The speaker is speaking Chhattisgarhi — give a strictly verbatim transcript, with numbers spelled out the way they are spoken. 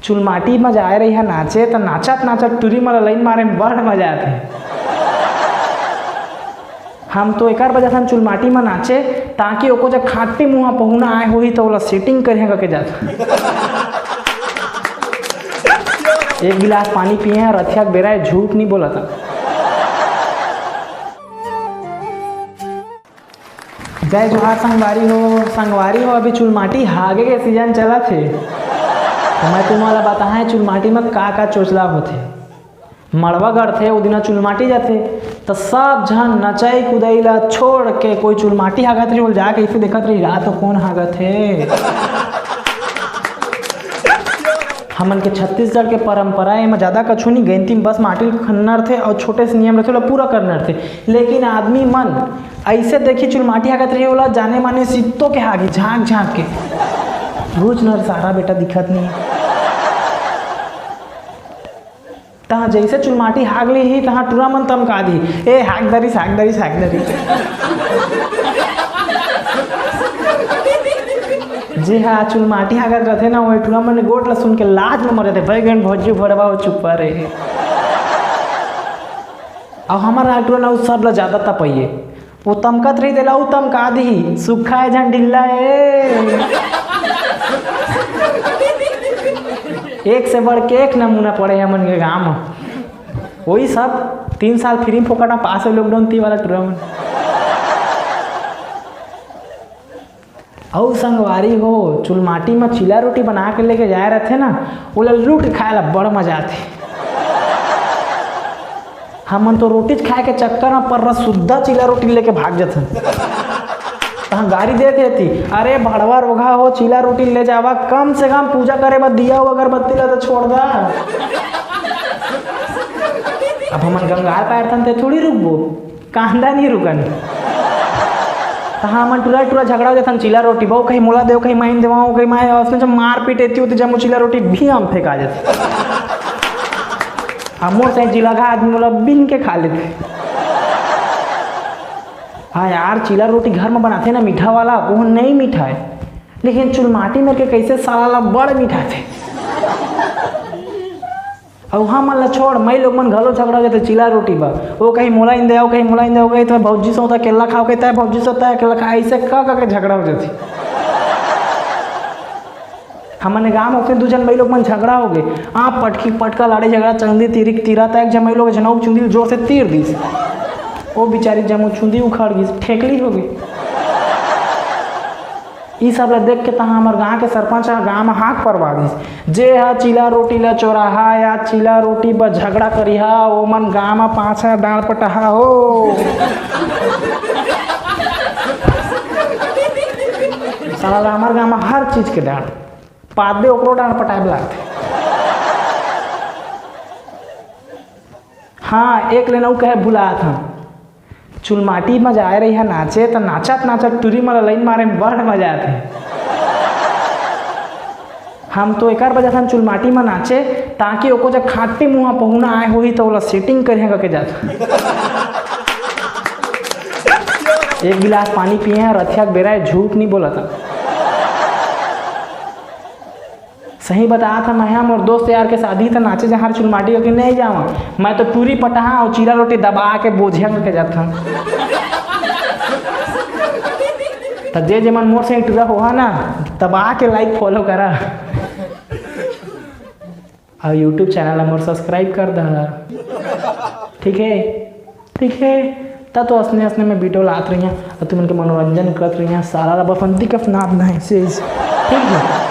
चुलमाटी म जाए रहिहा नाचे, त नाचत नाचत टूरी मन ला लाइन मारे म बड़ मजा आथे। हम तो एकर वजह से हम चुलमाटी म नाचे, ताकि ओको जग खाटी मुहा पहुना आए होही, त ओला सेटिंग करिहा कके जात। एक गिलास पानी पिए हैं, रथिया के बेरा है, झूठ नहीं बोला था। जय जोहार संगवारी हो। संगवारी हो, अभी चुलमाटी हागे के सीजन चलत हे, तो मैं तुमन ला बताहा चुलमाटी म का का चोचला होथे। मड़वा गढ़थे, ओ दिना चुलमाटी जाथे, त सब झन नचई कुदई ला छोड़ के कोई चुलमाटी हागत रही, ओला जाके इसे देखत रही, "रा तो कौन हागत हे?" हमन के छत्तीसगढ़ के परंपरा एमा ज्यादा कछु नहीं, गैंती में बस माटी खन्ना रथे और छोटे से नियम रथे, ओला पूरा करना रथे। लेकिन आदमी मन ऐसे देखी चुलमाटी हागत रही, ओला जाने माने सित्तो के हागी, झांक झांक के। घुच नर सारा बेटा दिखत नहीं। तहाँ जैसे चुलमाटी हाग ली ही, तहाँ टूरा मन तमका दी, "ए, हाग दरिस, हाग दरिस, हाग दरिस।" जी हाँ, चुलमाटी हागत रहते ना, वही टूरा मन गोठ ला सुन के लाज में मर जाते, "बैगन भज्जू भड़वा हो, चुप्पा रहे।" अब हमारा टूरा ना, उ सब ला ज्यादा तपइए। वो तमकत रही, तेला उ तमका दी, "सुखा है झन ढिल्ला है।" एक से बढ़ के एक नमूना पड़े हे हमन के गांव में। वही सब तीन साल फ्री फोकट में पास है lockdown ती वाला टूरा मन। अउ संगवारी हो, चुलमाटी में चीला रोटी बना के लेके जाए रहते ना, ओला लूट खाए ला बड़ मजा आथे। हमन तो रोटी खाए के चक्कर में पर्रा सुद्धा चीला रोटी लेके भाग जथन। तहाँ गारी दे देती, "अरे भड़वा रोगहा हो, चीला रोटी ले जावा, कम से कम पूजा करे बर दिया हो, अगरबत्ती ला तो छोड़ दा।" अब हमन गंगार पाए रहतन ते थोड़ी रुकबो, कांदा नहीं रुकन। तहाँ हमन टूरा टूरा झगड़ा हो जाथन, चीला रोटी बहु कहीं मोला देव, कहीं माइन देवा, कहीं माए, उसने जब मारपीट एती होती, जब वो चीला रोटी भी हम फेंका जाते। आ मोर से जिलागा आदमी मोला बिन के खा लेते। हाँ यार, चीला रोटी घर में बनाते ना मीठा वाला, वो नहीं मीठा है, लेकिन चुलमाटी मेर के कैसे साला ला बड़ मीठा थे। अउ हमन ला छोड़, मई लोग मन घलो झगड़ा हो जाथे चीला रोटी बर। वो कहीं मोला इन दे, वो कहीं मोला इन दे, वो कहीं तो भौजी सो होता केला खाओ, कहता है भौजी सो होता है केला खा, ऐसे का करके झगड़ा हो जाथे। हमन गांव में दू झन मई लोग मन झगड़ा हो गए, आप पटकी पटका लड़े झगड़ा चंदी तीरिक तीरा तक जब मई लोग झनौक चुंदी जोर से तीर दिस, वो बेचारी जमो चुंदी उखड़ गई, ठेकली हो गई। ई सब ला देख के तहाँ हमर गांव के सरपंच ह गांव में हाक परवा दिस, "जे हा चीला रोटी ला चोराहा या चीला रोटी बर झगड़ा करिहा, ओमन गांव में पाछा डांड़ पटाहा हो।" साला ला हमर गांव में हर चीज के डांड़ पादे, ओकरो डांड़ पटाए ला लागथे। हाँ, एक लेना उ कहे भुलात हन। चुलमाटी म जाए रहिहा नाचे, त नाचत नाचत टूरी मन ला लाइन मारे म बड़ मजा आथे। हम तो एकर वजह से हम चुलमाटी म नाचे, ताकि ओको जब खाटी मुहा पहुना आए होही, त ओला सेटिंग करिहा कके जात। एक गिलास पानी पिए हैं, रथिया के बेरा है, झूठ नहीं बोला था। सही बतात हँव, मैं ह मोर दोस्त यार के शादी त नाचे जहाँ चुलमाटी होके नहीं जावँ। मैं तो टूरी पटाहा अउ चीला रोटी दबा के बोझिया के जाथन। त जे जे मन मोर से टूरा होहा ना, दबा के like follow करा। अउ YouTube channel ला मोर subscribe कर दहा। ठीक है, ठीक है। त तो असने असने में video लात रहिहा अउ तुमन के मनोरंजन करत रहिहा। साला ला बसंती कस नाप नहीं से, ठीक है।